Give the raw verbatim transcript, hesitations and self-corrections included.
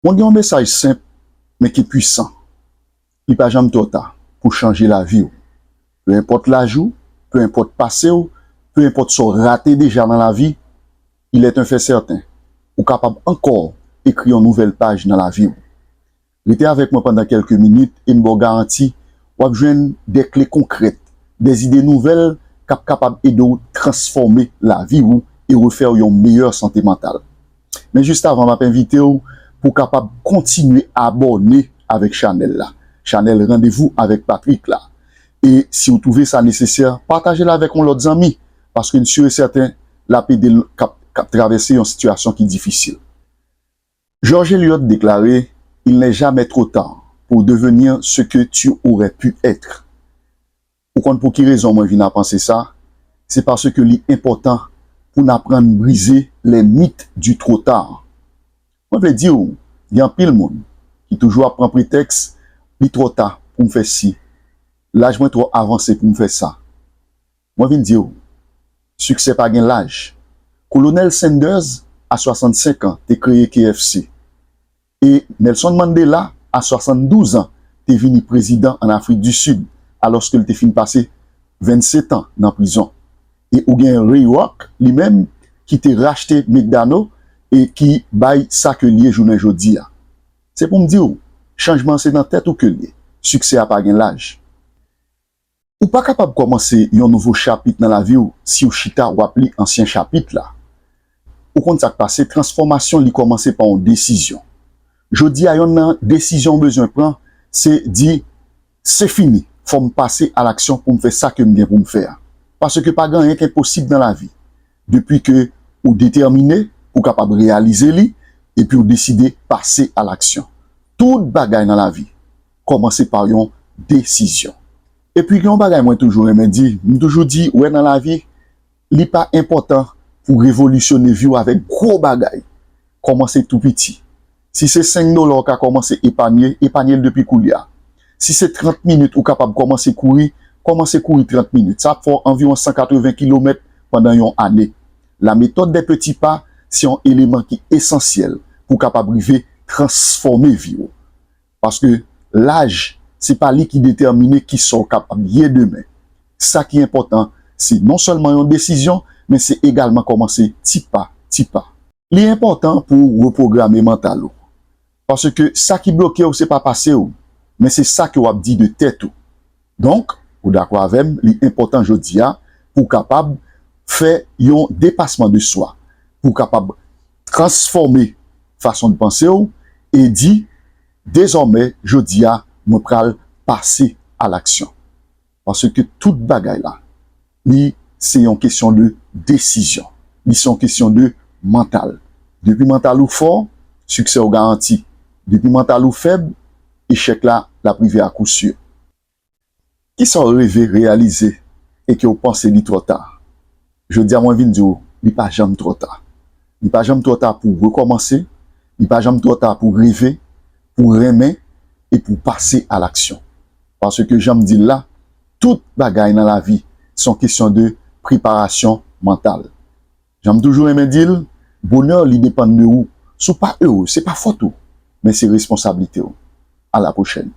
Mwen gen yon mesaj senp, men ki pwisan. Li pa janm twò ta pou chanje lavi w. Pe enpòt laj ou, pe enpòt pase w, pe enpòt sa w rate deja nan lavi, il est un fait certain, ou kapab ankò ekri yon nouvèl paj nan lavi w. Rete avèk mwen pandan kèlke minit e m ba w garanti w ap jwenn de kle konkrèt, de zide nouvèl k ap kapab ede w transfòme lavi w e refè w yon meyè sante mantal. Men jis avan, m ap envite w pou w kapab kontinye abòne avèk chanèl la, chanèl Randevou avèk Patrick la. E si w twouve sa nesesè, pataje l avèk yon lòt zanmi, paske m si e sèten l ap ede l k ap, k ap travèse yon sitiyasyon ki difisil. George Eliot deklare, il n'est jamais trop tard pour devenir ce que tu aurais pu être. Ou konn pou ki rezon mwen vin a panse sa? Se paske li enpòtan pou n aprann brize les mythes du trop tard. Mwen vle di w, gen anpil moun ki toujou ap pran pretèks, li twò ta pou m fè si, laj mwen twò avanse pou m fè sa. Mwen vin di w, siksè pa gen laj. Kolonèl Sanders, a swasannsenk an, te kreye K F C. E Nelson Mandela, a swasanndouz an, te vini prezidan an Afrik di Sid, alòske l te fin pase vennsetan nan prizon. E ou gen Ray Kroc, li menm, ki te rachte McDonald e ki bay sa ke l ye jounen jodi a. Se pou m di w, chanjman an se nan tèt ou ke l ye. Siksè a pa gen laj. Ou pa kapab kòmanse yon nouvo chapit nan lavi w si w chita w ap li ansyen chapit la. Ou konn sa k pase, transfòmasyon li kòmanse pa yon desizyon. Jodi a, yonn nan desizyon w bezwen pran, se di, se fini, fò m pase alaksyon pou m fè sa ke m gen pou m fè a. Paske pa gen anyen k enposib nan lavi. Depi ke ou detèmine pou w kapab reyalize li, epi w deside pase alaksyon. Tout bagay nan lavi kòmanse pa yon desizyon. Epi gen yon bagay mwen toujou renmen di, m toujou di, wè nan lavi, li pa enpòtan pou revolisyone vi w avèk gwo bagay. Kòmanse tou piti. Si se senk dola w ka kòmanse epanye, epanye l depi koulye a. Si se trant minit ou kapab kòmanse kouri, kòmanse kouri trant minit. Sa ap fè w anviwon san katreven kilomèt pandan yon ane. La méthode des petits pas se yon eleman ki esansyèl pou w kapab rive transfòme vi w. Paske laj, se pa li ki detèmine kisa w kapab ye demen. Sa ki enpòtan, se non sèlman yon desizyon, men se egalman kòmanse ti pa, ti pa. Li enpòtan pou w repwograme mantal ou. Paske sa ki bloke w, se pa pase w, men se sa ke w ap di de tèt ou. Donk, ou dakò avè m, li enpòtan jodi a pou w kapab fè yon depasman de swa, pou w kapab transfòme fason de panse w e di, dezòmè, jodi a, mwen pral pase a laksyon. Paske tout bagay la, li se yon kesyon de desizyon. Li se yon kesyon de mantal. Depi mantal ou fò, siksè w garanti. Depi mantal ou fèb, echèk la, l ap rive a kou si. Kisa w reve reyalize e ke w panse li twò ta? Jodi a, mwen vin di w, li pa janm twò ta. Li pa janm twò ta pou w rekòmanse, li pa janm twò ta pou w reve, pou w renmen e pou w pase a laksyon. Paske, jan m di l la, tout bagay nan lavi se yon kesyon de preparasyon mantal. Jan m toujou renmen di l, bonè li depann de ou. Si w pa ere, se pa fòt ou, men se responsablite w. A la pwochèn.